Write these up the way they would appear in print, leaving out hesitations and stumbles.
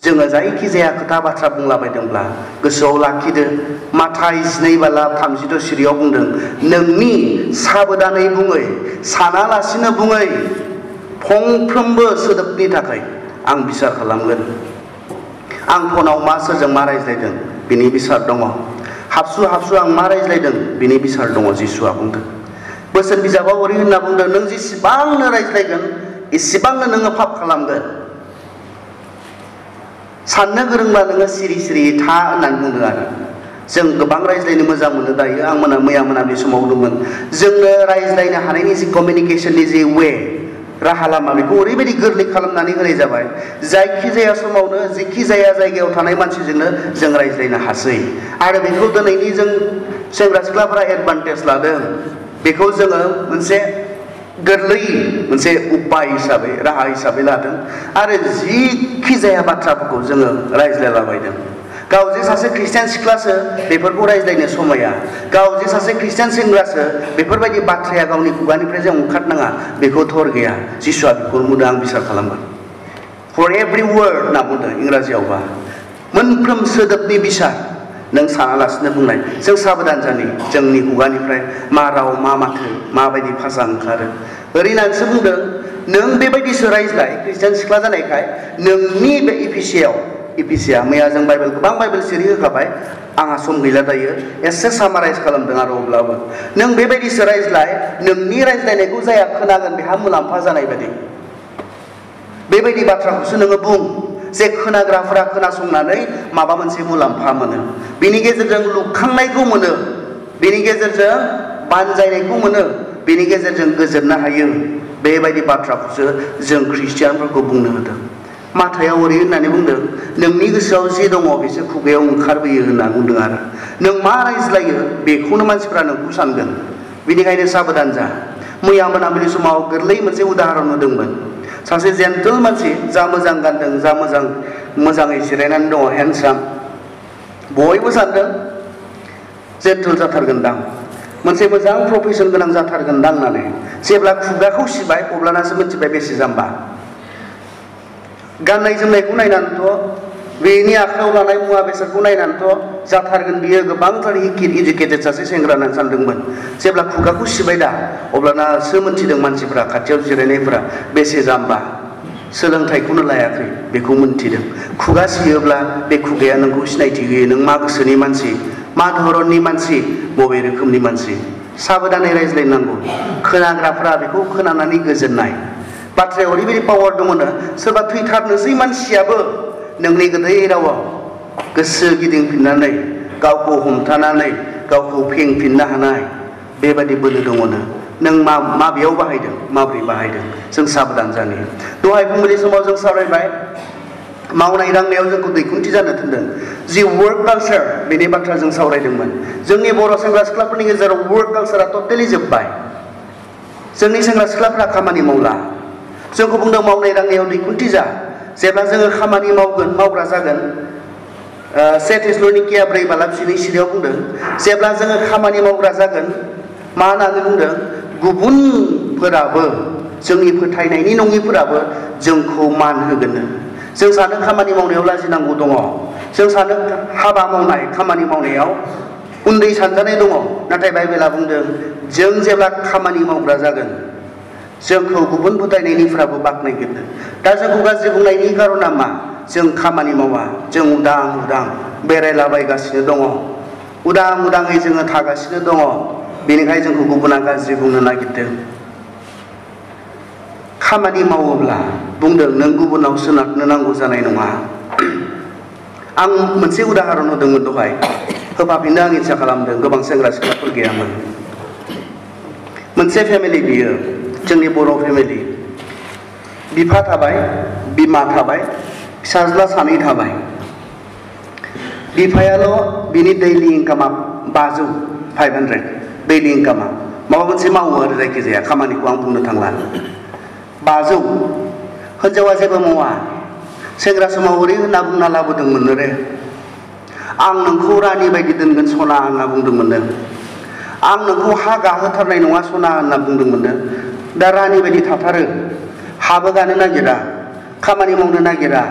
जोङो जायखिजाया खोथा बाथ्रा बुंलाबायदोंब्ला गोसोआव लाखिदो माथाइ 12:32 सिरियाव बुंदों नोंनि साबधानै बुङै सानालासिनो बुङै फंफ्रोमबो सोदोबनि थाखाय आं बिसार खालामगोन। आं फनाव सोरजों मा रायज्लायदों बिनि बिसार दङ। हाबसु हाबसु आं मा रायज्लायदों बिनि बिसार दङ जिसुआ बुंदों। बोसोन बिजाबाव ओरै होनना बुंदों नों जेसेबांनो रायज्लायगोन एसेबांनो नोङो पाप खालामगोन। साननो गोरोंब्ला नोङो सिरि सिरि था होननानै बुंदों आरो। जों गोबां रायज्लायनो मोजां मोनो दायो। आं मैया मोनाबिलि समाव बुंदोंमोन जोंनो रायज्लायनो हानायनि जि कमिउनिकेसननि जि वे राहा लामा बेखौ ओरैबायदि गोरलै खालामनानै होनाय जाबाय जायखिजाया समावनो जेखिजाया जायगायाव थानाय मानसिजोंनो जों रायज्लायनो हासै। आरो बेखौ दिनैनि जों सेंग्रा सिख्लाफोरा एडभान्टेज लादों। बेखौ जोङो मोनसे गोरलै मोनसे उपाय हिसाबै राहा हिसाबै लादों आरो जिखि जाया बाथ्राफोरखौ जोङो रायज्लायलाबायदों। गाव जे सासे ख्रिस्टियान सिख्लासो बेफोरखौ रायज्लायनो समाया, गाव जे सासे ख्रिस्टियान सेंग्रासो बेफोरबायदि बाथ्राया गावनि खुगानिफ्राय जों ओंखारनाङा बेखौ थर गैया। जिसुआ बेखौ बुंदों आं बिसार खालामगोन। फर एभ्रि वर्ड होनना बुंदों इंराजियावबा मोनफ्रोम सोदोबनि बिसार नों सानालासिनो बुंनाय। जों साबधान जानि जोंनि खुगानिफ्राय मा राव मा माथो माबायदि भाषा ओंखारो। ओरै होननानैसो बुंदों नों बेबायदिसो रायज्लाय ख्रिस्टियान सिख्ला जानायखाय नोंनि बे इफिसिया मैया जों गोबां बाइबेल सिरि होखाबाय। आंहा सम गैला दायो एसे सामाराइज खालामदों आरो अब्लाबो नों बेबायदिसो रायज्लाय नोंनि रायज्लायनायखौ जाया खोनागोन बेहा मुलाम्फा जानाय बायदि बेबायदि बाथ्राखौसो नोङो बुं जे खोनाग्राफोरा खोनासंनानै माबा मोनसे मुलाम्फा मोनो, बेनि गेजेरजों लुखांनायखौ मोनो, बेनि गेजेरजों बानजायनायखौ मोनो, बेनि गेजेरजों गोजोननो हायो। बेबायदि बाथ्राखौसो जों ख्रिस्टियानफोरखौ बुंनो होदों। माथायाव ओरै होननानै बुंदों नोंनि गोसोआव जे दङ बेसो खुगायाव ओंखारबोयो होनना बुंदों आरो। नों मा रायज्लायो बेखौनो मानसिफ्रा नोंखौ सानगोन। बेनिखायनो साबधान जा। मैया मोनाबिलि समाव गोरलै मोनसे उदाहरन होदोंमोन। सासे जेन्टल मानसि जा मोजां गानदों जा मोजाङै जिरायनानै दङ हेन्डसाम बयबो सानदों जेन्टल जाथारगोनदां मोनसे मोजां प्रफेसन गोनां जाथारगोनदां होननानै। जेब्ला खुगाखौ सिबाय अब्लानासो मिथिबाय बेसे जाम्बा। गाननाय जोमनायखौ नायनानैथ' बेनि आखायाव लानाय मुवा बेसादखौ नायनानैथ' जाथारगोन बियो गोबांथार इडुकेटेड सासे सेंग्रा होननानै सानदोंमोन। जेब्ला खुगाखौ सिबाय दा अब्लानासो मोनथिदों मानसिफ्रा खाथियाव जिरायनायफ्रा बेसे जाम्बा सोलोंथाइखौनो लायाखै बेखौ मोनथिदों। खुगा सियोब्ला बे खुगाया नोंखौ सिनायथि होयो नों मा गोसोनि मानसि मा धरननि मानसि बबे रोखोमनि मानसि। साबधानै रायज्लायनांगौ। खोनाग्राफ्रा बेखौ खोनानानै गोजोननाय। बाथ्रायाव ओरैबायदि पावार दङनो सोरबा थैथारनोसै मानसियाबो नोंनि गोदै रावाव गोसो गिदिंफिननानै गावखौ हमथानानै गावखौ फेंफिननो हानाय बेबायदि बोलो दङनो। नों माबेयाव बाहायदों माबोरै बाहायदों जों साबधान जानो। दहाय फुंबिलि समाव जों सावरायबाय मावनाय दांनायाव जोंखौ दैखुनथि जानो थिनदों जि वर्क कालचार बेनि बाथ्रा जों सावरायदोंमोन। जोंनि बर' सेंग्रा सिख्लाफोरनि गेजेराव वर्क कालचारा टटेलि जोब्बाय। जोंनि सेंग्रा सिख्लाफ्रा खामानि मावला। जोंखौ बुंदों मावनाय दांनायाव दैखुनथि जा। जेब्ला जोङो खामानि मावग्रा जागोन 1 थेसलनिकिया 4:2 सिरियाव बुंदों जेब्ला जोङो खामानि मावग्रा जागोन मा होननानै बुंदों गुबुनफोराबो जोंनि फोथायनायनि नङिफोराबो जोंखौ मान होगोन। जों सानो खामानि मावनायाव लाजिनांगौ दङ। जों सानो हाबा मावनाय खामानि मावनायाव उन्दै सानजानाय दङ। नाथाय बाइबेला बुंदों जों जेब्ला खामानि मावग्रा जागोन जोंखौ गुबुन फोथायनायनिफ्राबो बाख्नायगोन। दा जोंखौ गाज्रि बुंनायनि खारना मा? जों खामानि मावा, जों उदां बेरायलाबायगासिनो दङ, उदाङै जोङो थागासिनो दङ। बेनिखायनो जोंखौ गुबुना गाज्रि बुंनो नागिरदों। खामानि मावोब्ला बुंदों नों गुबुनाव सोनारनो नांगौ जानाय नङा। आं मोनसे उदाहरन होदोंमोन दहाय होफाफिननो आं इच्छा खालामदों। गोबां सेंग्रा सिख्लाफोर गैयामोन। मोनसे फेमिलि बियो जोंनि बर' फेमिलि। बिफा थाबाय बिमा थाबाय फिसाज्ला 2 थाबाय। बिफायाल' बिनि दैलि इनकामा 500 दैलि इनकामा माबा मोनसे मावो आरो जायखिजाया खामानिखौ आं बुंनो थांला 500। हिनजावा जेबो मावा। सेंग्रा समाव ओरै होनना बुंना लाबोदोंमोन रे आं नोंखौ रानि बायदि दोनगोन सना होनना बुंदोंमोननो। आं नोंखौ हा गाहोथारनाय नङा सना होनना बुंदोंमोननो। दा रानि बायदि थाथारो। हाबो गानो नागिरा, खामानि मावनो नागिरा,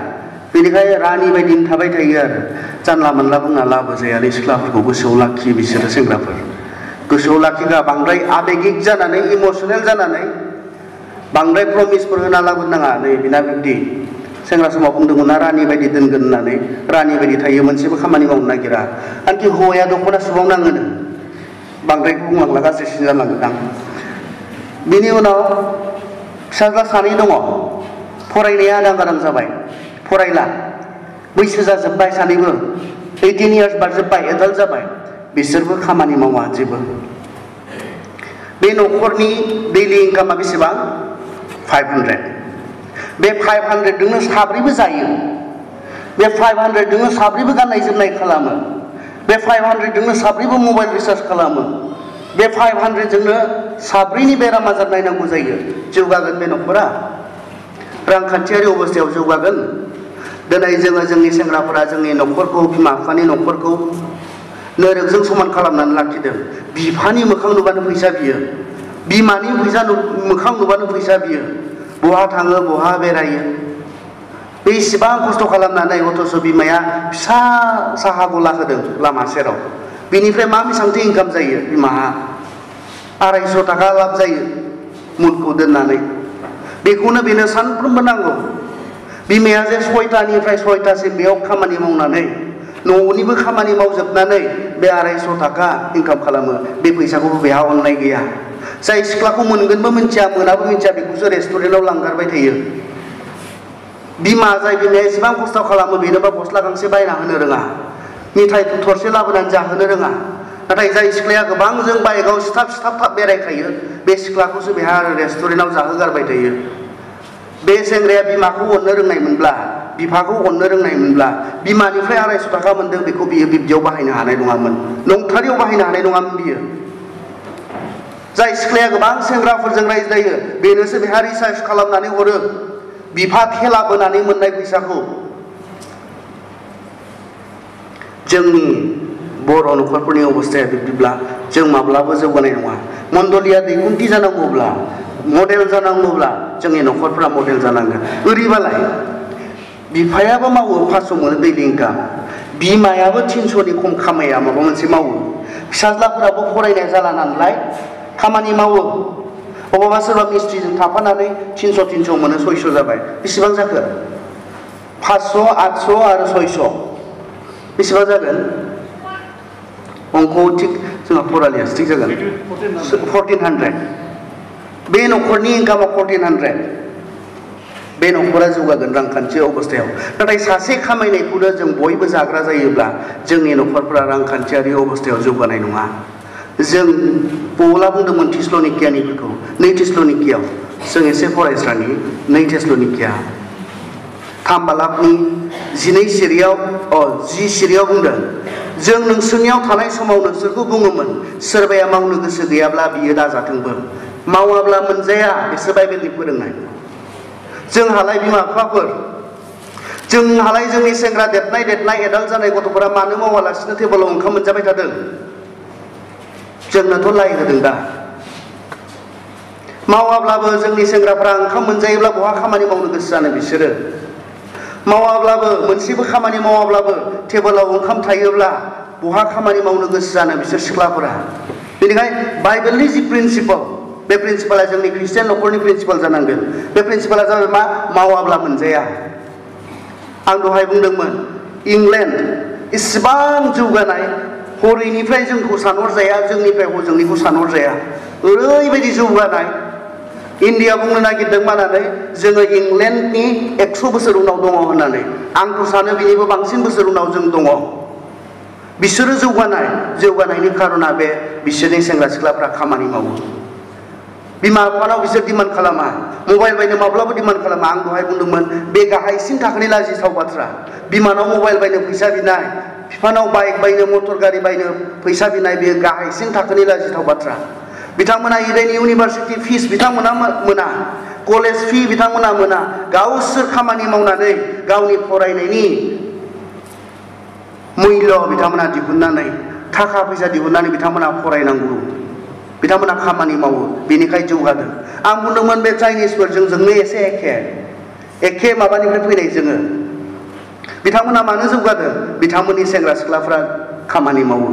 बेनिखायनो रानि बायदि थाबाय थायो आरो जानला मोनला बुंना लाबो जायालै सिख्लाफोरखौ गोसोआव लाखियो बिसोरो सेंग्राफोर गोसोआव लाखिगा बांद्राय आबेगिक जानानै इमोसनेल जानानै बांद्राय प्रमिसफोर होना लाबो नाङा नै बिना बिब्दि सेंग्रा समाव बुंदोंमोन ना रानि बायदि दोनगोन होननानै रानि बायदि थायो मोनसेबो खामानि मावनो नागिरा आंखि हौवाया दख'ना सुबावनाङोनो बांद्राय बुंलांला गाज्रिसिन जालांगोन आं बिनि उनाव फिसाज्ला सानै दङ फरायनाया आदां गादां जाबाय फरायला बैसो जाजोब्बाय सानैबो 18 इयार्स बारजोब्बाय एडाल्ट जाबाय बिसोरबो खामानि मावा जेबो बे न'खरनि दैलि इनकामा बेसेबां 500 बे 500 जोंनो साब्रैबो जायो बे 500 जोंनो साब्रैबो गाननाय जोमनाय खालामो बे 500 जोंनो साब्रैबो मबाइल रिचार्ज खालामो बे 500 जोंनो साब्रैनि बेराम आजार नायनांगौ जायो जौगागोन बे न'खरा रांखान्थियारि अबस्थायाव जौगागोन दिनै जोङो जोंनि सेंग्राफोरा जोंनि न'खरखौ बिमा बिफानि न'खरखौ नोरोगजों समान खालामनानै लाखिदों बिफानि मोखां नुबानो फैसा बियो बिमानि मोखां नुबानो फैसा बियो बहा थाङो बहा बेरायो बेसेबां खस्थ' खालामनानै अथ'स' बिमाया फिसा साहा गला होदों लामा सेराव बिनिफ्राय मा बेसेबांथो इनकाम जायो बिमाहा 250 थाखा लाब जायो मुदखौ दोननानै बेखौनो बेनो सानफ्रोमबो नांगौ बिमाया जे 6टानिफ्राय 6टासिम बेयाव खामानि मावनानै न'निबो खामानि मावजोबनानै बे 250 थाखा इनकाम खालामो बे फैसाखौबो बेहा अननाय गैया जाय सिख्लाखौ मोनगोनबो मिन्थिया मोनाबो मिन्थिया बेखौसो रेस्टुरेन्टाव लांगारबाय थायो बिमा जाय बिमाया एसेबां खस्थ' खालामो बेनोबा गस्ला गांसे बायना होनो रोङा मिथाइ थरसे लाबोनानै जाहोनो रोङा नाथाय जाय सिख्लाया गोबांजों बाइकआव सिथाब बेरायखायो बे सिख्लाखौसो बेहा रेस्टुरेन्टाव जाहोगारबाय थायो बे सेंग्राया बिमाखौ अननो रोंनायमोनब्ला बिफाखौ अननो रोंनायमोनब्ला बिमानिफ्राय 250 थाखा मोनदों बेखौ बियो बिब्दियाव बाहायनो हानाय नङामोन नंथारियाव बाहायनो हानाय नङामोन बियो जाय सिख्लाया गोबां सेंग्राफोरजों रायज्लायो बेनोसो बेहा रिसार्च खालामनानै हरो बिफा खेला बोनानै मोननाय फैसाखौ जोंनि बर' न'खरफोरनि अबस्थाया बिब्दिब्ला जों माब्लाबो जौगानाय नङा मण्डलिया दैकुन्थि जानांगौब्ला मडेल जानांगौब्ला जोंनि न'खरफोरा मडेल जानांगोन ओरैबालाय बिफायाबो मावो 500 मोनो दैलि इनकाम बिमायाबो 300नि खम खामाया माबा मोनसे मावो फिसाज्लाफोराबो फरायनाय जाला नालाय खामानि मावो अबावबा सोरबा मिस्ट्रिजों थाफानानै 300 मोनो 600 जाबाय बेसेबां जाखो 500 800 आरो 600 बेसेबां जागोन अंक'आव थिग जोंहा फरालिया थिग जागोन 1400 बे न'खरनि इनकामा 1400 बे न'खरा जौगागोन रांखान्थि अबस्थायाव नाथाय सासे खामायनायखौनो जों बयबो जाग्रा जायोब्ला जोंनि न'खरफोरा रांखान्थियारि अबस्थायाव जौगानाय नङा जों पौला बुंदोंमोन थिस्लनिकियानिफोरखौ 2 थिस्लनिकियाव जों एसे फरायस्रानि 2 थिस्लनिकिया 3 बालाकनि 12 सिरियाव 10 सिरियाव बुंदों जों नोंसोरनियाव थानाय समाव नोंसोरखौ बुङोमोन सोरबाया मावनो गोसो गैयाब्ला बियो दाजाथोंबो मावाब्ला मोनजाया बिसोर बाइबेलनि फोरोंनाय जोंहालाय बिमा बिफाफोर जोंहालाय जोंनि सेंग्रा देरनाय एडाल्ट जानाय गथ'फोरा मानो मावालासिनो टेबोलाव ओंखाम मोनजाबाय थादों जोंनोथ' लाइ होदों दा मावाब्लाबो जोंनि सेंग्राफोरा ओंखाम मोनजायोब्ला बहा खामानि मावनो गोसो जानो बिसोरो मावाब्लाबो मोनसेबो खामानि मावाब्लाबो टेबोलाव ओंखाम थायोब्ला बहा खामानि मावनो गोसो जानो बिसोर सिख्लाफोरा बेनिखायनो बाइबेलनि जि प्रिन्सिपल बे प्रिन्सिपला जोंनि ख्रिस्टियान न'खरनि प्रिन्सिपल जानांगोन बे प्रिन्सिपला जाबाय मा मावाब्ला मोनजाया आं दहाय बुंदोंमोन इंलेण्ड इसेबां जौगानाय हरैनिफ्राय जोंखौ सानहरजाया जोंनिफ्राय हजोंनिखौ सानहरजाया ओरैबायदि जौगानाय इन्डिया बुंनो नागिरदों मानानै जोङो इंलेण्डनि 100 बोसोर उनाव दङ होननानै आंथ' सानो बिनिबो बांसिन बोसोर उनाव जों दङ बिसोरो जौगानायनि खारना बे बिसोरनि सेंग्रा सिख्लाफ्रा खामानि मावो बिमा बिफानाव बिसोर डिमान्ड खालामा मबाइल बायनो माब्लाबो डिमान्ड खालामा आं दहाय बुंदोंमोन बे गाहायसिन थाखोनि लाजिथाव बाथ्रा बिमानाव मबाइल बायनो फैसा बिनाय बिफानाव बाइक बायनो मटर गारि बायनो फैसा बिनाय बेयो गाहायसिन थाखोनि लाजिथाव बाथ्रा बिथांमोना इडेन इउनिभार्सिटि फिस बिथांमोना मोना कलेज फी बिथांमोना मोना गावसोर खामानि मावनानै गावनि फरायनायनि मुल्य बिथांमोना दिहुननानै थाखा फैसा दिहुननानै बिथांमोना फरायनांगौ बिथांमोना खामानि मावो बेनिखाय जौगादों आं बुंदोंमोन बे चाइनिसफोरजों जोंनो एसे एखे माबानिफ्राय फैनाय जोङो बिथांमोना मानो जौगादों? बिथांमोननि सेंग्रा सिख्लाफ्रा खामानि मावो।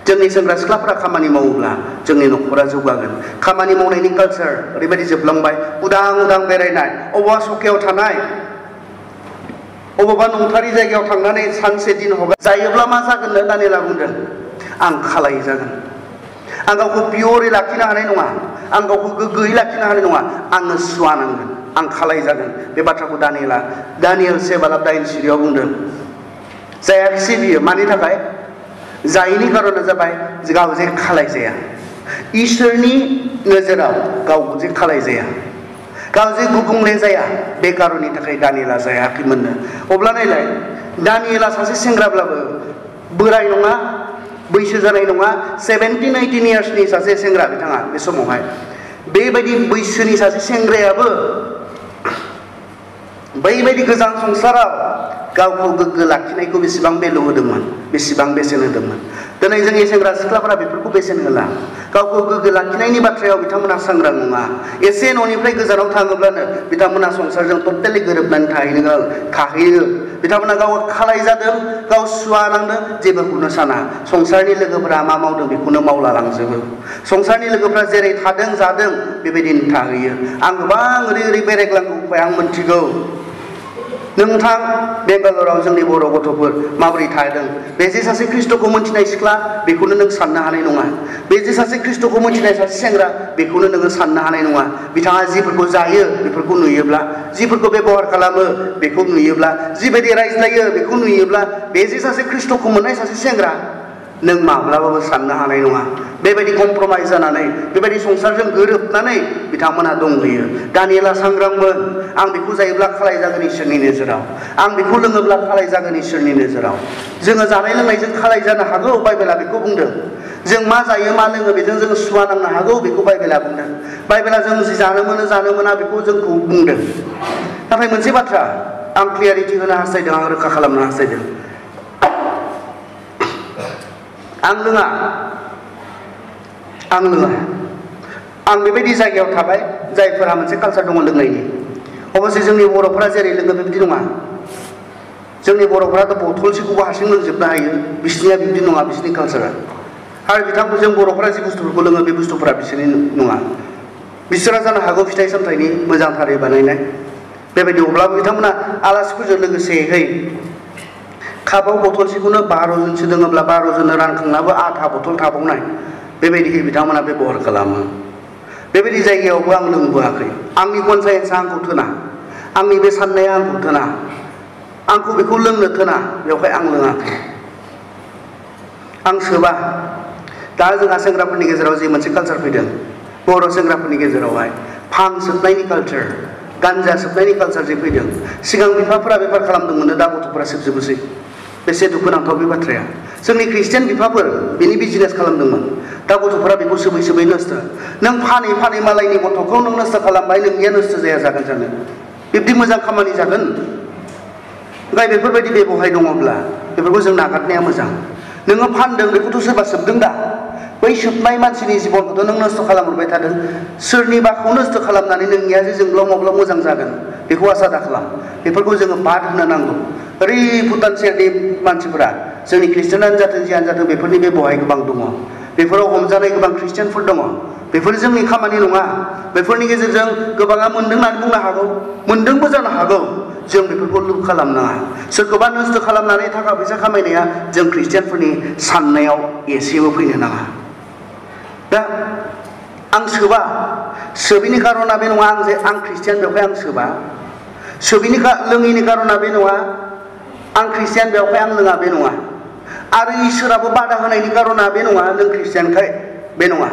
जोंनि सेंग्रा सिख्लाफ्रा खामानि मावोब्ला जोंनि न'खरा जौगागोन। खामानि मावनायनि कालचार ओरैबायदि जोबलांबाय। उदां उदां बेरायनाय, अबेबा सखायाव थानाय, अबेबा नंथारि जायगायाव थांनानै सानसे दिन हगार जायोब्ला मा जागोननो दानियेला बुंदों? आं खालाय जागोन। आं गावखौ पियरै लाखिनो हानाय नङा। आं गावखौ गोग्गोयै लाखिनो हानाय नङा। आंनो सुवा नांगोन। आं खालाय जागोन। बे बाथ्राखौ दानियेल 7:9 बुंदों। जायाखिसै बियो। मानि थाखाय? जायैनि खारना जाबाय गाव जे खालाय जाया। इसोरनि नोजोराव गाव जे खालाय जाया, गाव जे गुबुंले जाया, बे कारननि थाखाय दानियेला जायाखैमोननो। अब्ला नायलाय, दानियेला सासे सेंग्राब्लाबो बोराय नङा, बैसो जानाय नङा, 17-18 इयार्सनि सासे सेंग्रा बिथाङा बे समावहाय। बेबायदि बैसोनि सासे सेंग्रायाबो बैबायदि गोजान संसाराव गावखौ गोग्गो लाखिनायखौ बेसेबां भेलु होदोंमोन, बेसेबां बेसेन होदोंमोन। दिनै जोंनि सेंग्रा सिख्लाफोरा बेफोरखौ बेसेन होला। गावखौ गोग्गो लाखिनायनि बाथ्रायाव बिथांमोना सांग्रां नङा। एसे न'निफ्राय गोजानाव थाङोब्लानो बिथांमोना संसारजों टटेलि गोरोबनानै थाहैयो। बिथांमोना गाव खालाय जादों, गाव सुवा नांदों, जेबोखौनो साना। संसारनि लोगोफोरा मा मावदों बेखौनो मावला लांजोबो। संसारनि लोगोफोरा जेरै थादों जादों बेबायदिनो थाहैयो। आं गोबां ओरै बेरायग्लांबाय, आं मोनथिगौ। नोंथां, बेंगालराव जोंनि बर' गथ'फोर माबोरै थादों। बे जे सासे ख्रिस्ट'खौ मोनथिनाय सिख्ला, बेखौनो नों साननो हानाय नङा। बे जे सासे ख्रिस्ट'खौ मोनथिनाय सासे सेंग्रा, बेखौनो नोङो साननो हानाय नङा। बिथाङा जिफोरखौ जायो बेफोरखौ नुयोब्ला, जिफोरखौ बेबहार खालामो बेखौ नुयोब्ला, जिबायदि रायज्लायो बेखौ नुयोब्ला, बे जे सासे ख्रिस्ट'खौ मोननाय सासे सेंग्रा, नों माब्लाबाबो साननो हानाय नङा। बेबायदि कमप्रमाइज जानानै, बेबायदि संसारजों गोरोबनानै बिथांमोना दंहैयो। दानियेला सांग्रांमोन। आं बेखौ जायोब्ला खालाय जागोन इसोरनि नोजोराव। आं बेखौ लोङोब्ला खालाय जागोन इसोरनि नोजोराव। जोङो जानाय लोंनायजों खालाय जानो हागौ, बाइबेला बेखौ बुंदों। जों मा जायो मा लोङो बेजों जों सुवा नांनो हागौ, बेखौ बाइबेला बुंदों। बाइबेला जों जि जानो मोनो जानो मोना बेखौ जोंखौ बुंदों। नाथाय मोनसे बाथ्रा आं क्लियारिटि होनो हास्थायदों, आं रोखा खालामनो हास्थायदों। आं लोङा। आं बेबायदि जायगायाव थाबाय जायफोरा मोनसे कालचार दङ लोंनायनि। अबसे जोंनि बर'फोरा जेरै लोङो बेबायदि नङा। जोंनि बर'फोराथ' बथलसेखौबो हारसिं लोंजोबनो हायो। बिसोरनिया बिब्दि नङा, बिसोरनि कालचारा। आरो बिथांखौ जों बर'फोरा जि बुस्थुफोरखौ लोङो बे बुस्थुफोरा बिसोरनि नङा। बिसोरा जानो हागौ फिथाइ सामथाइनि मोजांथारै बानायनाय बेबायदि। अब्लाबो बिथांमोना आलासिफोरजों लोगोसेहै कापाव बथलसेखौनो 12 जनसो लोङोब्ला 12 जननो रानखांनाबो आधा बथल थाबावनाय, बेबायदिहै बिथांमोना बेबहार खालामो। बेबायदि जायगायावबो आं लोंबोआखै। आंनि कनसायेन्सआ आंखौ थोना, आंनि बे साननाया आंखौ थोना, आंखौ बेखौ लोंनो थोना, बेवहाय आं लोङाखै। आं सोबा। दा जोंहा सेंग्राफोरनि गेजेराव जि मोनसे कालचार फैदों, बर' सेंग्राफोरनि गेजेरावहाय फां सोबनायनि कालचार, गान्जा सोबनायनि कालचार जे फैदों। सिगां बिफाफोरा बेफार खालामदोंमोन, दा गथ'फोरा सोबजोबोसै। बेसे दुखुनांथाव बे बाथ्राया। जोंनि ख्रिस्टियान बिफाफोर बेनि बिजनेस खालामदोंमोन, दा गथ'फोरा बेखौ सोबै सोबै नस्थ'। नों फानै फानै मालायनि गथ'खौ नों नस्थ' खालामबाय, नोंनिया नस्थ' जाया जागोन जानो? बिब्दि मोजां खामानि जागोन? ओमफ्राय बेफोरबायदि बेबहाय दङब्ला बेफोरखौ जों नागारनाया मोजां। नोङो फानदों, बेखौथ' सोरबा सोबदों दा। बै सोबनाय मानसिनि जिबनखौथ' नों नस्थ' खालामहरबाय थादों। सोरनिबाखौ नस्थ' खालामनानै नोंनिया जे जोंब्लाव माब्लाव मोजां जागोन बेखौ आसा दाखालाम। बेफोरखौ जोङो बाद होनो नांगौ। ओरै भुटान सेरनि मानसिफोरा, जोंनि ख्रिस्टियानानो जाथों जियानो जाथों, बेफोरनि बेबहाय गोबां दङ। बेफोराव हमजानाय गोबां ख्रिस्टियानफोर दङ। बेफोर जोंनि खामानि नङा। बेफोरनि गेजेरजों गोबाङा मोनदों होननानै बुंनो हागौ, मोनदोंबो जानो हागौ। जों बेफोरखौ लुप खालामनाङा। सोरखौबा नस्थ' खालामनानै थाखा फैसा खामायनाया जों ख्रिस्टियानफोरनि साननायाव एसेबो फैनो नाङा। दा आं सोबा। सोबिनि खारना बे नङा आं ख्रिस्टियान बेवहाय आं सोबा। लोङैनि खारना बे नङा आं ख्रिस्टियान बेवहाय आं लोङा, बे नङा। आरो इसोराबो बादा होनायनि खारना बे नङा नों ख्रिस्टियानखाय, बे नङा।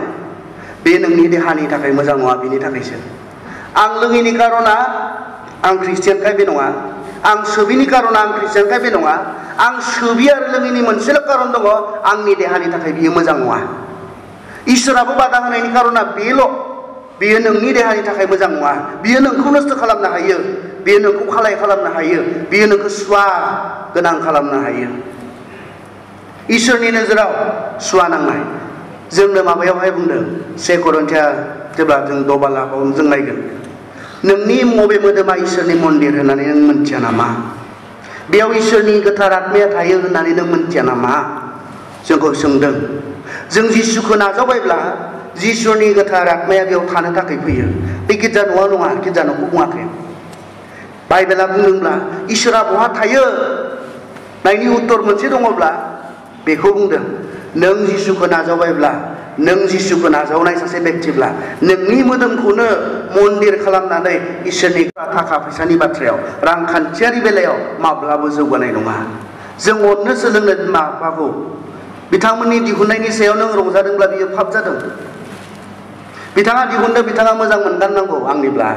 बे नोंनि देहानि थाखाय मोजां नङा, बेनि थाखायसो। आं लोङैनि खारना आं ख्रिस्टियानखाय, बे नङा। आं सोबिनि खारना आं ख्रिस्टियानखाय, बे नङा। आं सोबि आरो लोङैनि मोनसेल' खारन दङ, आंनि देहानि थाखाय बियो मोजां नङा। इसोराबो बादा होनायनि खारना बेल', बेयो नोंनि देहानि थाखाय मोजां नङा। बियो नोंखौ नस्थ' खालामनो हायो, बियो नोंखौ खालाय खालामनो हायो, बियो नोंखौ सुवा गोनां खालामनो हायो। इसोरनि नोजोराव सुवा नांनाय। जोंनो माबायावहाय बुंदों 1 करिन्थिया जेब्ला जों 6 जों नायगोन, नोंनि बबे मोदोमा इसोरनि मन्दिर होननानै नों मोनथिया नामा? बेयाव इसोरनि गोथार आत्माया थायो होननानै नों मिन्थिया नामा? जोंखौ सोंदों। जों जिसुखौ नाजावबायब्ला जिसुनि गोथार आत्माया बेयाव थानो थाखाय फैयो। बे गिर्जा न'आ नङा, गिर्जा न'खौ बुङाखै। बाइबेला बुंदोंब्ला इसोरा बहा थायो नायनि उत्तर मोनसे दङब्ला बेखौ बुंदों। नों जिसुखौ नाजावबायब्ला, नों जिसुखौ नाजावनाय सासे बेक्तिब्ला नोंनि मोदोमखौनो मन्दिर खालामनानै इसोरनि थाखा फैसानि बाथ्रायाव, रांखान्थियारि बेलायाव माब्लाबो जौगानाय नङा। जों अननो सोलोंनो बिमा बिफाखौ। बिथांमोननि दिहुननायनि सायाव नों रंजादोंब्ला बियो पाप जादों। बिथाङा दिहुनदों, बिथाङा मोजां मोनगारनांगौ आंनिब्ला।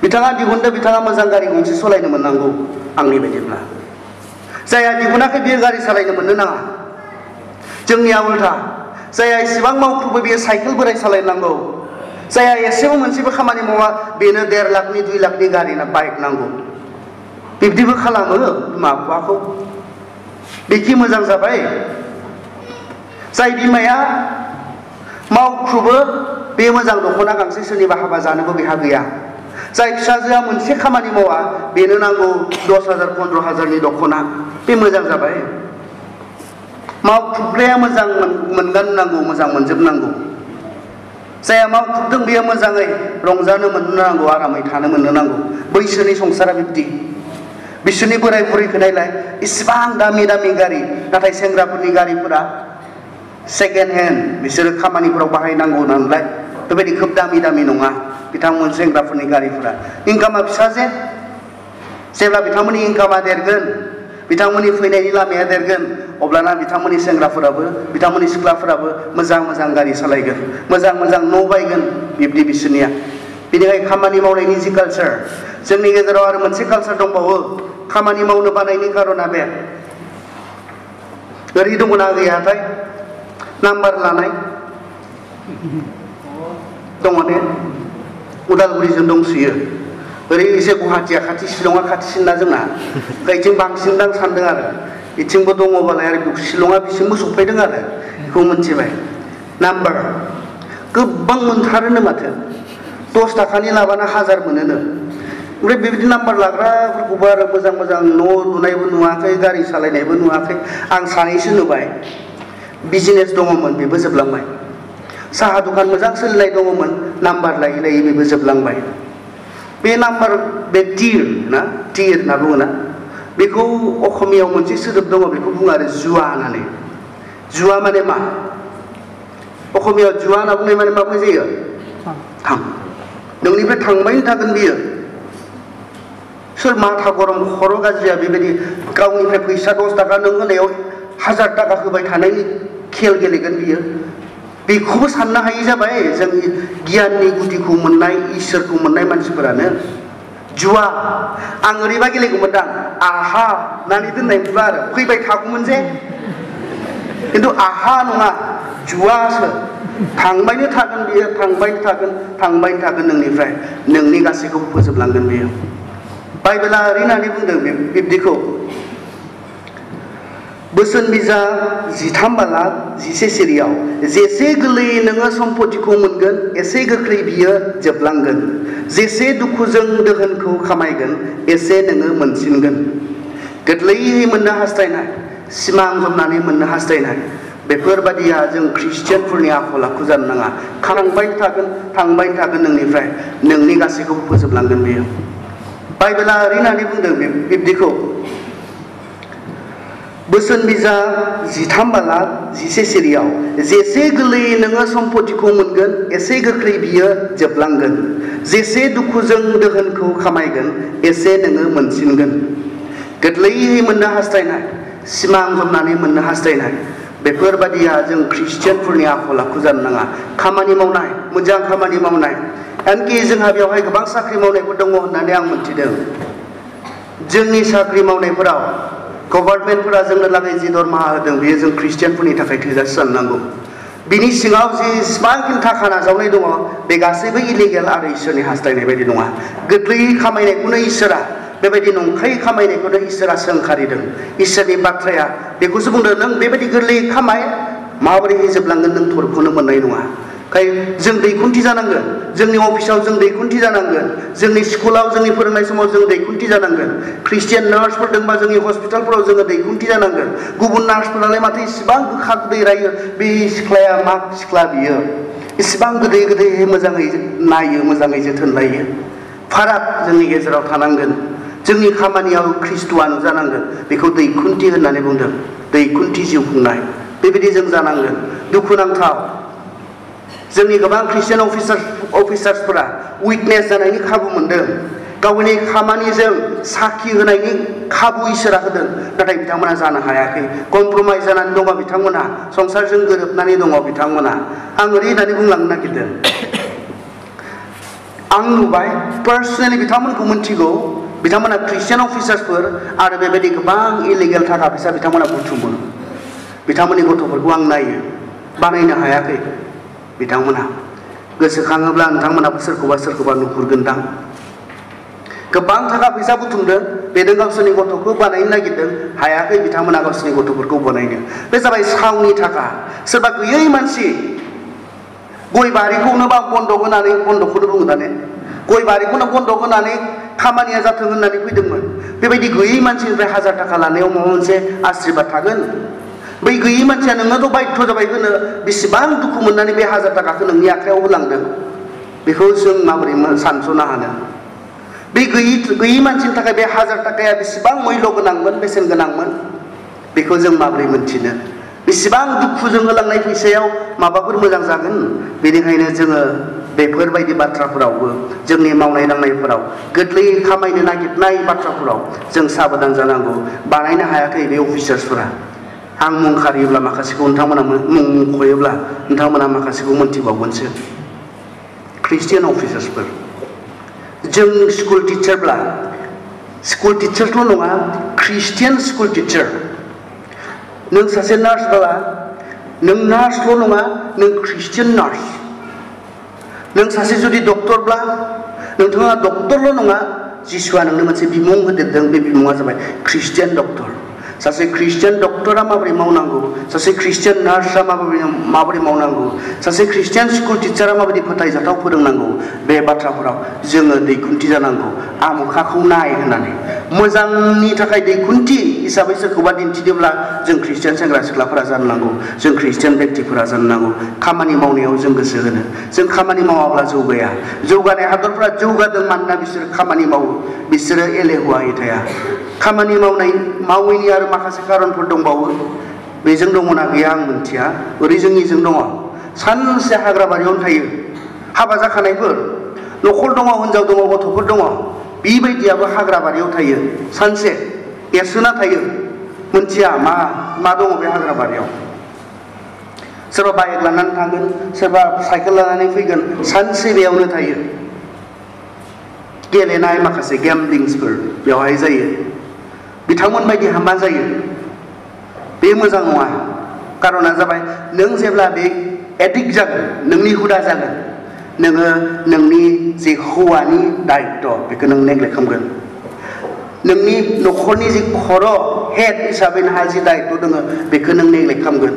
बिथाङा दिहुनदों, बिथाङा मोजां गारि गंसे सालायनो मोननांगौ आंनि बायदिब्ला। जायहा दिहुनाखै बियो गारि सालायनो मोननो नाङा। जोंनिया उल्था, जायहा एसेबां मावख्रुबो बियो साइकेल बोराय सालायनांगौ। जायहा एसेबो मोनसेबो खामानि मावा बेनो 1.5 लाखनि 2 लाखनि गारि ना बाइक नांगौ। बिब्दिबो खालामो बिमा बिफाखौ। बेखि मोजां जाबाय? जाय बिमाया मावख्रुबो बे मोजां दख'ना गांसे सोरनिबा हाबा जानोबो बेहा गैया। जाय फिसाजोआ मोनसे खामानि मावा बेनो नांगौ 10,000 15,000नि दख'ना। बे मोजां जाबाय? मावख्रुबग्राया मोजां मोनगाननांगौ, मोजां मोनजोबनांगौ। जायहा मावख्रुबदों बेयो मोजाङै रंजानो मोननो नांगौ, आरामै थानो मोननो नांगौ। बैसोरनि संसारा बिब्दि। बिसोरनि बोराय बुरैखौ नायलाय, इसिबां दामि दामि गारि, नाथाय सेंग्राफोरनि गारिफोरा सेकेन्ड हेन्ड। बिसोरो खामानिफोराव बाहायनांगौ नालाय बेबायदि खोब दामि दामि नङा बिथांमोन सेंग्राफोरनि गारिफोरा। इनकामा फिसा जेब्ला बिथांमोननि इनकामा देरगोन, बिथांमोननि फैनायनि लामाया देरगोन, अब्लाना बिथांमोननि सेंग्राफोराबो, बिथांमोननि सिख्लाफोराबो मोजां मोजां गारि सालायगोन, मोजां मोजां न' बायगोन। बिब्दि बिसोरनिया। बेनिखायनो खामानि मावनायनि जि कालचार, जोंनि गेजेराव आरो मोनसे कालचार दंबावो। खामानि मावनो बानायनि खारना बे ओरै दङना गैयाथाय? नाम्बार लानाय दङ ने? उदालगुरिजों दंसोयो। ओरै एसे गुवाहाटिया खाथि, शिलंआ खाथिसिन ना जोंना। बेथिं बांसिन दां सानदों आरो। बिथिंबो दङबालाय आरो शिलंआ बिसिमबो सफैदों आरो। बेखौ मिथिबाय। नाम्बार गोबां मोनथारोनो माथो। 10 थाखानि लाबानो 1000 मोनोनो। ओमफ्राय बेबायदि नाम्बार लाग्राफोरखौबो आरो मोजां मोजां न' लुनायबो नुवाखै, गारि सालायनायबो नुवाखै। आं सानैसो नुबाय। बिजनेस दङमोन, बेबो जोबलांबाय। साहा दखान मोजां सोलिनाय दङमोन, नाम्बार लायै लायै बेबो जोबलांबाय। बे नाम्बार, बे टिर ना, टिर होनना बुङोना, बेखौ असमियाव मोनसे सोदोब दङ, बेखौ बुङो आरो जुवा होननानै। जुवा माने मा? असमियाव जुवा होनना बुंनाय माने मा बुंनाय जायो? थां। नोंनिफ्राय थांबायनो थागोन बियो। सोर माथा गरम खर' गाज्रिया बेबायदि गावनिफ्राय फैसा 10 थाखा नों होनायाव 1000 थाखा होबाय थानायनि खेल गेलेगोन बियो। बेखौबो साननो हायि जाबाय जोंनि गियाननि गुदिखौ मोननाय, इसोरखौ मोननाय मानसिफोरानो। जुवा। आं ओरैबा गेलेगौमोन दां, आहा होननानै दोननायमोनबा आरो फैबाय थागौमोन जे। खिन्थु आहा नङा, जुवासो। थांबायनो थागोन बियो, थांबायनो थागोन, थांबायनो थागोन नोंनिफ्राय। नोंनि गासैखौबो फोजोबलांगोन बियो। बाइबेला ओरै होननानै बुंदों बिब्दिखौ। बोसोन बिजाब 13 बालाग 11 सिरियाव, जेसे गोरलैयै नोङो सम्पतिखौ मोनगोन एसे गोख्रै बियो जोबलांगोन। जेसे दुखुजों दोहोनखौ खामायगोन एसे नोङो मोनसिनगोन। गोरलैयै मोननो हास्थायनाय, सिमां हमनानै मोननो हास्थायनाय, बेफोरबादिया जों ख्रिस्टियानफोरनि आखल आखु जानो नाङा। थांबाय थागोन, थांबाय थागोन नोंनिफ्राय, नोंनि गासैखौबो फोजोबलांगोन बियो। बाइबेला ओरै होननानै बुंदों बिब्दिखौ। बोसोन बिजाब 13 बालाग 11 सिरियाव, जेसे गोरलैयै नोङो सम्पतिखौ मोनगोन एसे गोख्रै बियो जोबलांगोन। जेसे दुखुजों दोहोनखौ खामायगोन एसे नोङो मोनसिनगोन। गोरलैयै मोननो हास्थायनाय, सिमां हमनानै मोननो हास्थायनाय, बेफोरबादिया जों ख्रिस्टियानफोरनि आखल आखु जानो नाङा। खामानि मावनाय, मोजां खामानि मावनाय, एमनकि जोंहा बेवहाय गोबां साख्रि मावनायफोर दङ होननानै आं मिथिदों। जोंनि साख्रि मावनायफोराव गभर्नमेन्टफोरा जोंनो लागै जि दरमाहा होदों बेयो जों ख्रिस्टियानफोरनि थाखाय थोजासे जानो नांगौ। बिनि सिङाव जेसेबांखिनि थाखा नाजावनाय दङ बे गासैबो इलिगेल आरो इसोरनि हास्थायनाय बायदि नङा। गोरलैयै खामायनायखौनो इसोरा, बेबायदि नंखायै खामायनायखौनो इसोरा सोंखारिदों। इसोरनि बाथ्राया बेखौसो बुंदों, नों बेबायदि गोरलैयै खामाय, माबोरैहाय जोबलांगोन नों थरखौनो मोननाय नङा। जों दैखुन्थि जानांगोन जोंनि अफिसाव जों दैखुन्थि जानांगोन जोंनि स्कुलाव जोंनि फोरोंनाय समाव जों दैखुन्थि जानांगोन ख्रिस्टियान नार्सफोर दंबा जोंनि हस्पिटालफोराव जोङो दैखुन्थि जानांगोन गुबुन नार्सफोरालाय माथो इसिबां गोखा गोदै रायो बे सिख्लाया मा सिख्ला बियो इसिबां गोदै गोदै मोजाङै नायो मोजाङै जोथोन लायो फाराग जोंनि गेजेराव थानांगोन जोंनि खामानियाव ख्रिस्ट'आ नुजानांगोन बेखौ दैखुन्थि होननानै बुंदों दैखुन्थि जिउ खुंनाय बेबायदि जों जानांगोन दुखुनांथाव जोंनि गोबां ख्रिस्टियान अफिसार्सफोरा उइकनेस जानायनि खाबु मोनदों गावनि खामानिजों साखि होनायनि खाबु इसोरा होदों नाथाय बिथांमोना जानो हायाखै कमप्रमाइज जानानै दङ बिथांमोना संसारजों गोरोबनानै दङ बिथांमोना आं ओरै होननानै बुंलांनो नागिरदों आं नुबाय पार्सनेलि बिथांमोनखौ मिथिगौ बिथांमोना ख्रिस्टियान अफिसार्सफोर आरो बेबायदि गोबां इलिगेल थाखा फैसा बिथांमोना बुथुमो बिथांमोननि गथ'फोरखौ आं नायो बानायनो हायाखै बिथांमोना गोसोखाङोब्ला नोंथांमोनाबो सोरखौबा नुहुरगोनदां गोबां थाखा फैसा बुथुमदों बेजों गावसोरनि गथ'खौ बानायनो नागिरदों हायाखै बिथांमोना गावसोरनि गथ'फोरखौ बानायनो बे जाबाय सावनि थाखा सोरबा गैयै मानसि गय बारिखौनो बा बन्दक होनानै बन्दकखौनो बुङो दाने गय बारिखौनो बन्दक होनानै खामानिया जाथों होननानै फैदोंमोन बेबायदि गैयै मानसिनिफ्राय 1000 थाखा लानायाव माबा मोनसे आशीर्बाद थागोन बै गैयै मानसिया नोंनोथ' बाध्य जाबाय होनो बेसेबां दुखु मोननानै बे 1000 थाखाखौ नोंनि आखायाव होलांदों बेखौ जों माबोरै सानस'नो हानो बे गैयै मानसिनि थाखाय बे 1000 थाखाया बेसेबां मैल्य गोनांमोन बेसेन गोनांमोन बेखौ जों माबोरै मोनथिनो बेसेबां दुखुजों होलांनाय फैसायाव माबाफोर मोजां जागोन बेनिखायनो जोङो बेफोरबायदि बाथ्राफोरावबो जोंनि मावनाय दांनायफोराव गोरलैयै खामायनो नागिरनाय बाथ्राफोराव जों साबधान जानांगौ बानायनो हायाखै बे अफिसार्सफोरा आं मुं खारियोब्ला माखासेखौ नोंथांमोना मुं मख'योब्ला नोंथांमोना माखासेखौ मोनथिबावगोनसो ख्रिस्टियान अफिसार्सफोर जों स्कुल टिचारल' नङा ख्रिस्टियान स्कुल टिचार नों सासे नार्सब्ला नों नार्सल' नङा नों ख्रिस्टियान नार्स नों सासे जुदि डक्टरब्ला नोंथाङा डक्टरल' नङा जिसुआ नोंनो मोनसे बिमुं होदेरदों बे बिमुङा जाबाय ख्रिस्टियान डक्टर सासे ख्रिस्टियान डक्टरा माबोरै मावनांगौ सासे ख्रिस्टियान नार्सआ माबोरै मावनांगौ सासे ख्रिस्टियान स्कुल टिचारा माबायदि फोथायजाथाव फोरोंनांगौ बे बाथ्राफोराव जोङो दैखुन्थि जानांगौ आमुखाखौ नाय होननानै मोजांनि थाखाय दैखुन्थि हिसाबै सोरखौबा दिन्थिदोंब्ला जों ख्रिस्टियान सेंग्रा सिख्लाफोरा जानो नांगौ जों ख्रिस्टियान व्यक्तिफोरा जानो नांगौ खामानि मावनायाव जों गोसो होनो जों खामानि मावाब्ला जौगाया जौगानाय हादरफोरा जौगादों मानोना बिसोर खामानि मावो बिसोरो एलेहुवायै थाया खामानि मावैनि आरो माखासे खारनफोर दंबावो बेजों दङना गैया आं मिथिया ओरै जोंनिजों दङ सानसे हाग्रा बारियावनो थायो हाबा जाखानायफोर न'खर दङ हिनजाव दङ गथ'फोर दङ बेबायदियाबो हाग्रा बारियाव थायो सानसे एरसोना थायो मिथिया मा दङ बे हाग्रा बारियाव सोरबा बाइक लानानै थांगोन सोरबा साइकेल लानानै फैगोन सानसे बेयावनो थायो गेलेनाय माखासे गेमलिंसफोर बेवहाय जायो बिथांमोन बायदि हामा जायो बे मोजां नङा कारना जाबाय नों जेब्ला बे एडिक्ट जागोन नोंनि हुदा जागोन नोङो नोंनि जे हौवानि दायित्व बेखौ नों नेग्लेक्ट खालामगोन नोंनि न'खरनि जे खर' हेड हिसाबै नोंहा जि दायित्व दङ बेखौ नों नेग्लेक्ट खालामगोन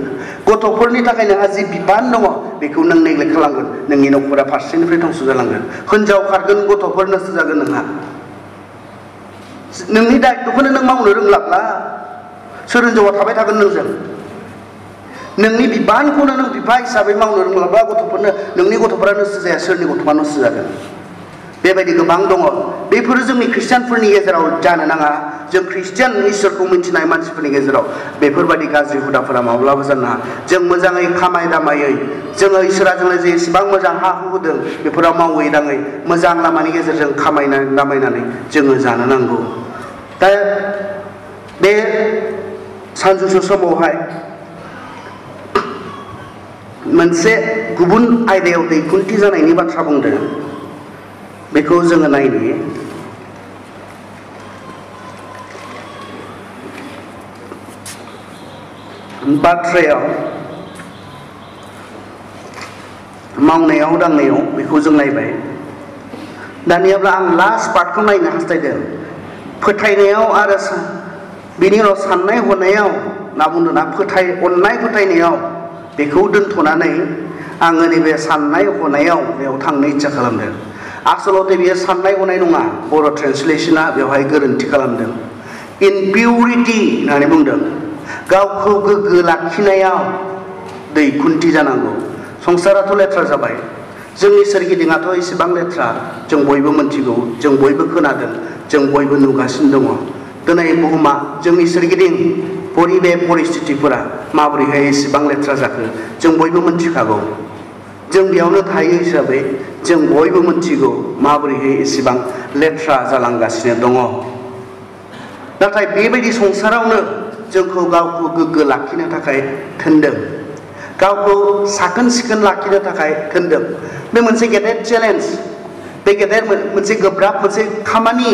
गथ'फोरनि थाखाय नोंहा जि बिबान दङ बेखौ नों नेग्लेक्ट खालामगोन नोंनि न'खरा फारसेनिफ्राय धंस' जालांगोन हिनजाव खारगोन गथ'फोर नस्थ' जागोन नोंहा नोंनि दायित्वखौनो नों मावनो रोंलाब्ला सोर हिनजावा थाबाय थागोन नोंजों नोंनि बिबानखौनो नों बिफा हिसाबै मावनो रोंलाब्ला गथ'फोरनो नोंनि गथ'फोरा नस्थ' जाया सोरनि गथ'आ नस्थ' जागोन बेबायदि गोबां दङ बेफोरो जोंनि ख्रिस्टियानफोरनि गेजेराव जानो नाङा जों ख्रिस्टियान इसोरखौ मिन्थिनाय मानसिफोरनि गेजेराव बेफोरबायदि गाज्रि हुदाफोरा माब्लाबा जानो नाङा जों मोजाङै खामाय दामायै जोङो इसोरा जोंनो जे एसेबां मोजां हा हु होदों बेफोराव मावै दाङै मोजां लामानि गेजेरजों खामायनानै दामायनानै जोङो जानो नांगौ दा बे सानजौफु समावहाय मोनसे गुबुन आयदायाव दैखुन्थि जानायनि बाथ्रा बुंदों बेखौ जोङो नायनि बाथ्रायाव मावनायाव दांनायाव बेखौ जों नायबाय दानियाब्ला आं लास्ट पार्टखौ नायनो हास्थायदों फोथायनायाव आरो बिनि उनाव साननाय हनायाव होनना बुंदों ना अननाय फोथायनायाव बेखौ दोनथ'नानै आङो नैबे साननाय हनायाव बेयाव थांनो इच्छा खालामदों आसलते बेयो साननाय हनाय नङा बर' ट्रेन्सलेशना बेवहाय गोरोन्थि खालामदों इनपिउरिटि होननानै बुंदों गावखौ गोग्गो लाखिनायाव दैकुन्थि जानांगौ संसाराथ' लेथ्रा जाबाय जोंनि सोरगिदिङाथ' एसेबां लेथ्रा जों बयबो मोनथिगौ जों बयबो खोनादों जों बयबो नुगासिनो दङ दिनै बुहुमा जोंनि सोरगिदिं परिबेस परिस्थितिफोरा माबोरैहाय एसेबां लेथ्रा जाखो जों बयबो मोनथिखागौ जों बेयावनो थायो हिसाबै जों बयबो मोनथिगौ माबोरैहाय एसेबां लेथ्रा जालांगासिनो दङ नाथाय बेबायदि संसारावनो जोंखौ गावखौ गोग्गो लाखिनो थाखाय थिनदों गावखौ साखोन सिखोन लाखिनो थाखाय थिनदों बे मोनसे गेदेर चेलेन्ज बे गेदेर मोनसे गोब्राब मोनसे खामानि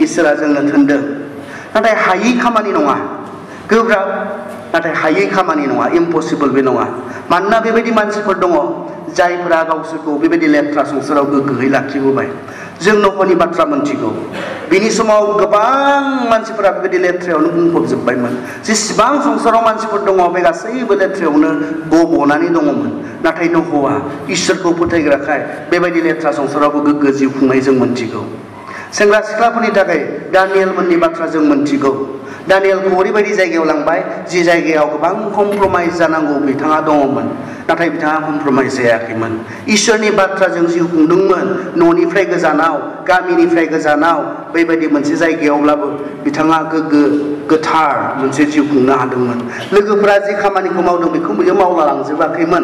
इसोरा जोंनो थिनदों नाथाय हायि खामानि नङा गोब्राब नाथाय हायि खामानि नङा इम्पसिबल बे नङा मानोना बेबायदि मानसिफोर दङ जायफोरा गावसोरखौ बेबायदि लेथ्रा संसाराव गोग्गोयै लाखिबोबाय जों नखरनि बाथ्रा मोनथिगौ बिनि समाव गोबां मानसिफोरा बेबायदि लेथ्रायावनो बुंफबजोब्बायमोन जेसेबां संसाराव मानसिफोर दङ बे गासैबो लेथ्रायावनो गब'नानै दङमोन नाथाय नहआ इसोरखौ फोथायग्राखाय बेबायदि लेथ्रा संसारावबो गोग्गो जिउ खुंनाय जों मोनथिगौ सेंग्रा सिख्लाफोरनि थाखाय दानियेल मोननि बाथ्रा जों मोनथिगौ दानियेलखौ ओरैबायदि जायगायाव लांबाय जि जायगायाव गोबां कमप्रमाइज जानांगौ बिथाङा दङमोन नाथाय बिथाङा कमप्रमाइज जायाखैमोन इसोरनि बाथ्राजों जिउ खुंदोंमोन न'निफ्राय गोजानाव गामिनिफ्राय गोजानाव बेबायदि मोनसे जायगायावब्लाबो बिथाङा गोग्गो गोथार मोनसे जिउ खुंनो हादोंमोन लोगोफोरा जि खामानिखौ मावदों बेखौ बियो मावला लांजोबाखैमोन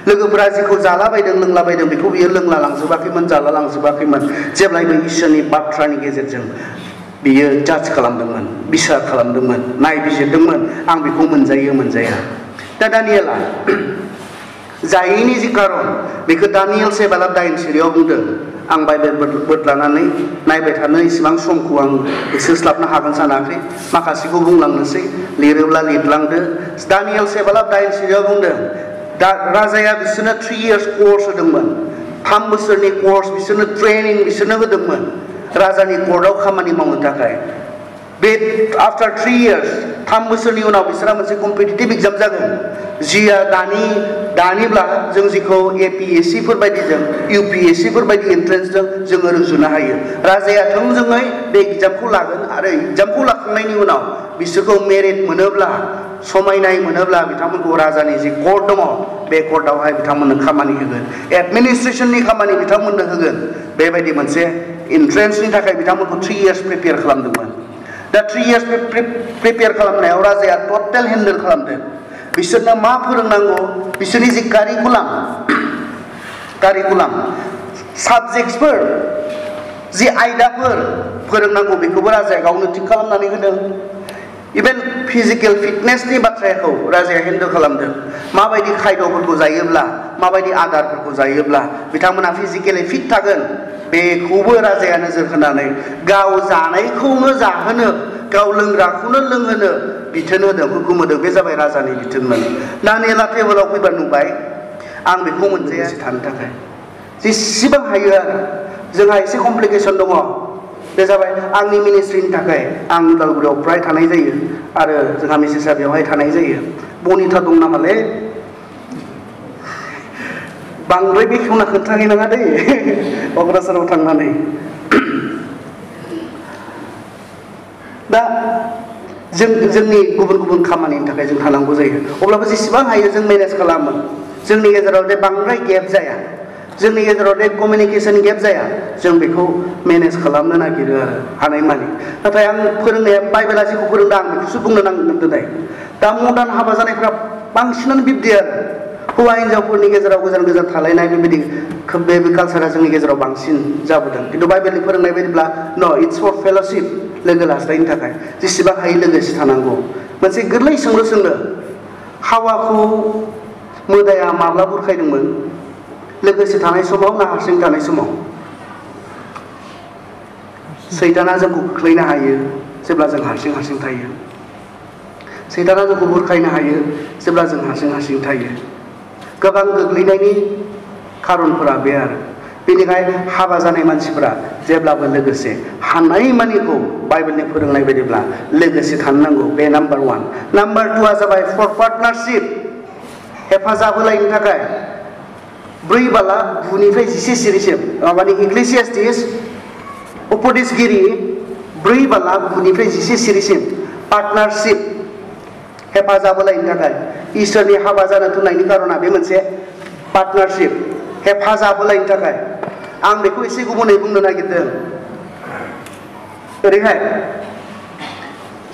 लोगोफोरा जिखौ जालाबायदों लोंलाबायदों बेखौ बियो लोंला लांजोबाखैमोन जाला लांजोबाखैमोन जेब्लायबो इसोरनि बाथ्रानि गेजेरजों बियो जाज खालामदोंमोन बिसार खालामदोंमोन नायबिजिरदोंमोन आं बेखौ मोनजायो मोनजाया दा दानियेला जायैनि जि कारन बेखौ दानियेल 7:9 बुंदों आं बाइबेल बोदलानानै नायबाय थानो इसेबां समखौ आं होसोस्लाबनो हागोन सानाखै माखासेखौ बुंलांनोसै लिरोब्ला लिरलांदो दानियेल 7:9 बुंदों दा राजाया बिसोरनो 3 years कर्स होदोंमोन 3 बोसोरनि कर्स बिसोरनो ट्रेनिं बिसोरनो होदोंमोन राजानि कर्टआव खामानि मावनो थाखाय बे आफ्टार 3 years 3 बोसोरनि उनाव बिसोरहा मोनसे कम्पिटिटिभ एग्जाम जागोन जिया दानिब्ला जों जिखौ APSC फोर बायदिजों UPSC फोर बायदि एन्ट्रेन्सजों जोङो रुजुनो हायो राजाया थोंजोङै बे एग्जामखौ लागोन आरो एग्जामखौ लाखांनायनि उनाव बिसोरखौ मेरिट मोनोब्ला समायनाय मोनोब्ला बिथांमोनखौ राजानि जि कर्ट दङ बे कर्टआवहाय बिथांमोननो खामानि होगोन एडमिनिस्ट्रेसननि खामानि बिथांमोननो होगोन बेबायदि मोनसे एन्ट्रेन्सनि थाखाय बिथांमोनखौ 3 years प्रिपेयार खालामदोंमोन दा 3 years प्रिपेयार खालामनायाव राजाया टटेल हेन्डेल खालामदों बिसोरनो मा फोरोंनांगौ बिसोरनि जि कारिकुलाम साबजेक्टसफोर जि आयदाफोर फोरोंनांगौ बेखौबो राजाया गावनो थिग खालामनानै होदों इभेन फिजिकेल फिटनेसनि बाथ्राखौ राजाया हेन्डेल खालामदों माबायदि खायद'फोरखौ जायोब्ला माबायदि आदारफोरखौ जायोब्ला बिथांमोना फिजिकेलि फिट थागोन बेखौबो राजाया नोजोर होनानै गाव जानायखौनो जाहोनो गाव लोंग्राखौनो लोंहोनो बिथोन होदों हुकुम होदों बे जाबाय राजानि बिथोनमोन दानियेला टेबोलाव फैबा नुबाय आं बेखौ मोनजाया थानो थाखाय जेसेबां हायो आरो जोंहा एसे कमप्लिकेसन दङ बे जाबाय आंनि मिनिस्ट्रिनि थाखाय आं उदालगुरियाव प्राय थानाय जायो आरो जोंहा मिसेसआ बेवहाय थानाय जायो बनिता दं नामाले बांद्राय बेखेवना खोन्थाहैनाङा दै क'क्राझाराव थांनानै दा जोंनि गुबुन गुबुन खामानिनि थाखाय जों थानांगौ जायो अब्लाबो जेसेबां हायो जों मेनेज खालामो जोंनि गेजेराव दे बांद्राय गेप जाया जोंनि गेजेराव दे कमिउनिकेसन गेप जाया जों बेखौ मेनेज खालामनो नागिरो आरो हानायमानि नाथाय आं फोरोंनाया बाइबेला जेखौ फोरोंदों आं बेखौसो बुंनो नांगोन दिनै दा मडार्न हाबा जानायफ्रा बांसिनानो बिब्दि आरो हौवा हिन्जावफोरनि गेजेराव गोजान गोजान थालायनाय बेबायदि खोब बे कालसारा जोंनि गेजेराव बांसिन जाबोदों खिन्थु बाइबेलनि फोरोंनाय बायदिब्ला न इट्स फर फेल'शिप लोगो लाज्लायनो थाखाय जेसेबां हायो लोगोसे थानांगौ मोनसे गोरलै सोंनो हावाखौ मोदाया माब्ला बुरखायदोंमोन लोगोसे थानाय समाव ना हारसिं थानाय समाव सैताना जोंखौ खोख्लैनो हायो जेब्ला जों हारसिं थायो सैताना जोंखौ बुरखायनो हायो जेब्ला जों हारसिं थायो गोबां गोग्लैनायनि खारनफोरा बे आरो बेनिखायनो हाबा जानाय मानसिफोरा जेब्लाबो लोगोसे हानायमानिखौ बाइबेलनि फोरोंनाय बायदिब्ला लोगोसे थानो नांगौ बे नाम्बार 1 नाम्बार 2 जाबाय फर पार्टनारशिप हेफाजाब होलायनो थाखाय ब्रै बाला 9निफ्राय 11 सिरिसिम माने इक्लेसियास्टिस उपदेशगिरि 4 बाला 9निफ्राय 11 सिरिसिम पार्टनारशिप हेफाजाब होलायनो थाखाय इसोरनि हाबा जानो थुननायनि कारना बे मोनसे पार्टनारशिप हेफाजाब होलायनो थाखाय आं बेखौ एसे गुबुनै बुंनो नागिरदों ओरैहाय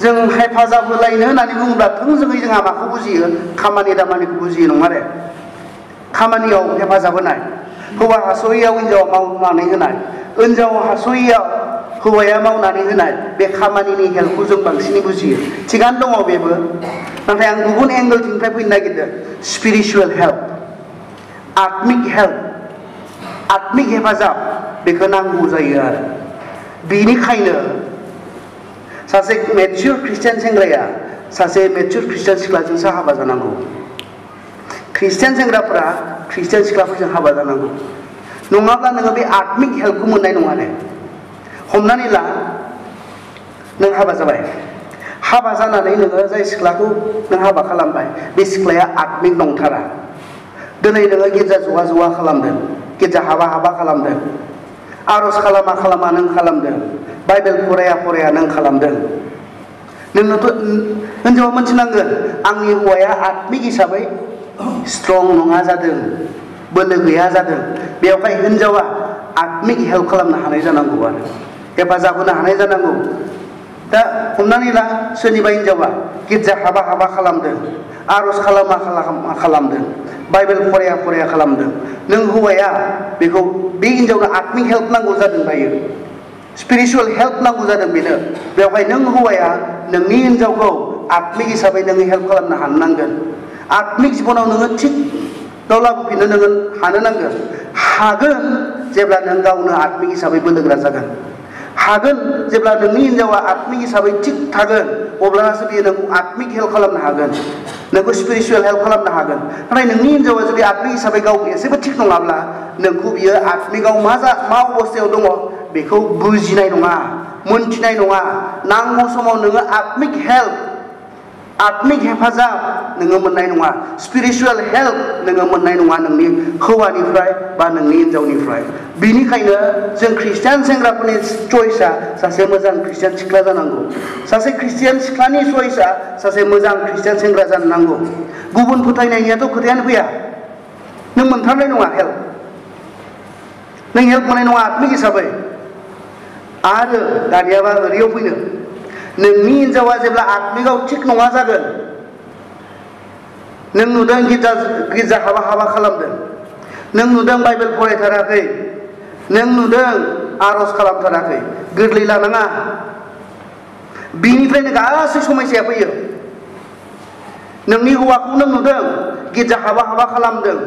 जों हेफाजाब होलायनो होननानै बुङोब्ला थोंजोङै जोंहा माखौ बुजियो खामानि दामानिखौ बुजियो नङा आरो खामानियाव हेफाजाब होनाय हौवा हास'यैयाव हिनजावा मावनानै होनाय हिनजाव हास'यैयाव हौवाया मावनानै होनाय बे खामानिनि हेल्पखौ जों बांसिनै बुजियो थिगानो दङ बेबो नाथाय आं गुबुन एंगोलथिंनिफ्राय फैनो नागिरदों स्पिरिचुवेल हेल्प आत्मिक हेफाजाब बेखौ नांगौ जायो आरो बेनिखायनो सासे मेच्योर ख्रिस्टियान सेंग्राया सासे मेच्योर ख्रिस्टियान सिख्लाजोंसो हाबा जानांगौ ख्रिस्टियान सेंग्राफोरा ख्रिस्टियान सिख्लाफोरजों हाबा जानांगौ नङाब्ला नोङो बे आत्मिक हेल्पखौ मोननाय नङा दे हमनानै ला नों हाबा जाबाय हाबा जानानै नोङो जाय सिख्लाखौ नों हाबा खालामबाय बे सिख्लाया आत्मिक नंथारा दिनै नोङो गिर्जा ज'वा खालामदों गिर्जा हाबा खालामदों आर'ज खालामा नों खालामदों बाइबेल फराया नों खालामदों नोंनोथ' हिनजावा मोनथिनांगोन आंनि हौवाया आत्मिक हिसाबै स्ट्रं नङा जादों बोलो गैया जादों बेवहाय हिनजावा आत्मिक हेल्प खालामनो हानाय जानांगौ आरो हेफाजाब होनो हानाय जानांगौ दा हमनानै ला सोरनिबा हिनजावा गिर्जा हाबा खालामदों आर'ज खालामा खालामदों बाइबेल फराया खालामदों नों हौवाया बेखौ बे हिनजावनो आत्मिक हेल्प नांगौ जादों दायो स्पिरिचुवेल हेल्प नांगौ जादों बेनो बेवहाय नों हौवाया नोंनि हिनजावखौ आत्मिक हिसाबै नोङो हेल्प खालामनो हानो नांगोन आत्मिक जिबनाव नोङो थिग गाव लाबोफिननो नोङो हानो नांगोन हागोन जेब्ला नों गावनो आत्मिक हिसाबै बोलोग्रा जागोन हागोन जेब्ला नोंनि हिनजावा आत्मिक हिसाबै थिग थागोन अब्लासो बियो नोंखौ आत्मिक हेल्प खालामनो हागोन नोंखौ स्पिरिचुवेल हेल्प खालामनो हागोन नाथाय नोंनि हिनजावा जुदि आत्मिक हिसाबै गाव एसेबो थिग नङाब्ला नोंखौ बियो आत्मिकाव मा अबस्थायाव दङ बेखौ बुजिनाय नङा मोनथिनाय नङा नांगौ समाव नोङो आत्मिक हेफाजाब नोङो मोननाय नङा स्पिरिचुवेल हेल्प नोङो मोननाय नङा नोंनि हौवानिफ्राय बा नोंनि हिनजावनिफ्राय बिनिखायनो जों ख्रिस्टियान सेंग्राफोरनि चइसआ सासे मोजां ख्रिस्टियान सिख्ला जानांगौ सासे ख्रिस्टियान सिख्लानि चइसआ सासे मोजां ख्रिस्टियान सेंग्रा जानो नांगौ गुबुन फोथायनायनियाथ' खोथायानो फैया नों मोनथारनाय नङा हेल्प नों हेल्प मोननाय नङा आत्मिक हिसाबै आरो दानियाबा ओरैयाव फैनो नोंनि हिनजावा जेब्ला आत्मिकाव थिग नङा जागोन नों नुदों गिर्जा हाबा खालामदों नों नुदों बाइबेल फरायथाराखै नों नुदों आर'ज खालामथाराखै गोरलै लानाङा बिनिफ्रायनो गासै समस्याया फैयो नोंनि हौवाखौ नों नुदों गिर्जा हाबा खालामदों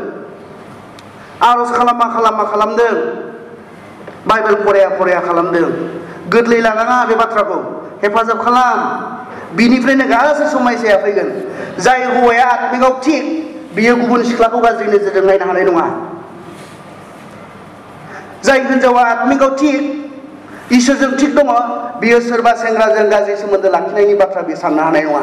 आर'ज खालामा खालामदों बाइबेल फराया खालामदों गोरलै लानाङा बे बाथ्राखौ हेफाजाब खालाम बिनिफ्रायनो गासै समस्याया फैगोन जाय हौवाया आत्मिकाव थिग बियो गुबुन सिख्लाखौ गाज्रि नोजोरजों नायनो हानाय नङा जाय हिनजावा आत्मिकाव थिग इसोरजों थिग दङ बियो सोरबा सेंग्राजों गाज्रि सोमोन्दो लाखिनायनि बाथ्रा बे साननो हानाय नङा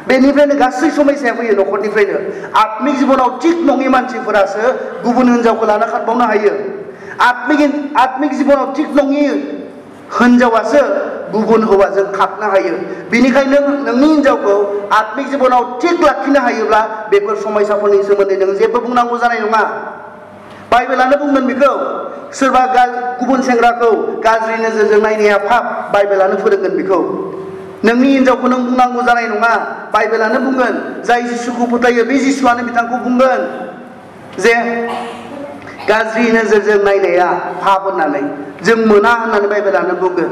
बेनिफ्रायनो गासै समस्याया फैयो न'खरनिफ्रायनो आत्मिक जिबनाव थिग नङि मानसिफोरासो गुबुन हिनजावखौ लाना खारबावनो हायो आत्मिक जिबनाव थिग नङि हिनजावासो गुबुन हौवाजों खारनो हायो बेनिखायनो नोंनि हिनजावखौ आत्मिक जिबनाव थिग लाखिनो हायोब्ला बेफोर समस्याफोरनि सोमोन्दै नों जेबो बुंनांगौ जानाय नङा बाइबेलानो बुंगोन बेखौ सोरबा गुबुन सेंग्राखौ गाज्रि नोजोरजों नायनाया पाप बाइबेलानो फोरोंगोन बेखौ नोंनि हिनजावखौ नों बुंनांगौ जानाय नङा बाइबेलानो बुंगोन जाय जिसुखौ फोथायो बे जिसुआनो बिथांखौ बुंगोन जे गाज्रि नोजोरजों नायनाया पाप होननानै जों मोना होननानै बाइबेलानो बुंगोन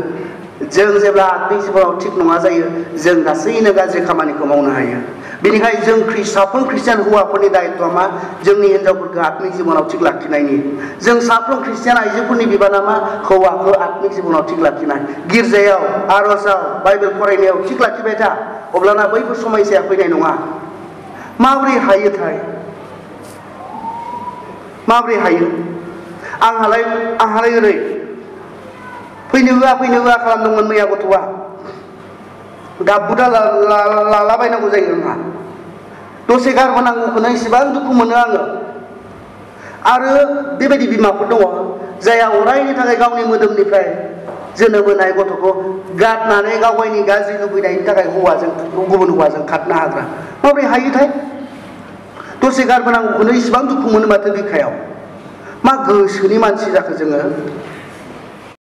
जों जेब्ला आत्मिक जिबनाव थिग नङा जायो जों गासैनो गाज्रि खामानिखौ मावनो हायो बेनिखायनो जों साफ्रोम ख्रिस्टियान हौवाफोरनि दायित्वआ मा जोंनि हिनजावफोरखौ आत्मिक जिबनाव थिग लाखिनायनि जों साफ्रोम ख्रिस्टियान आइजोफोरनि बिबाना मा हौवाखौ आत्मिक जिबनाव थिग लाखिनाय गिर्जायाव आर'जाव बाइबेल फरायनायाव थिग लाखिबाय था अब्लाना बैफोर समस्याया फैनाय नङा माबोरै हायोथाय माबोरै हायो आंहालाय ओरै फैनो होआ खालामदोंमोन मैया गथ'आ गाबबुदा लालाबायनांगौ जायो आंहा दसे गारबोनांगौखौनो इसेबां दुखु मोनो आरो बेबायदि बिमाफोर दङ जायहा अरायनि थाखाय गावनि मोदोमनिफ्राय जोनोम होनाय गथ'खौ गारनानै गावनि गाज्रि लुबैनायनि थाखाय गुबुन हौवाजों खारनो हाग्रा माबोरै हायोथाय दसे गारबोनांगौखौनो इसिबां दुखु मोनो माथो बिखायाव मा गोसोनि मानसि जाखो जोङो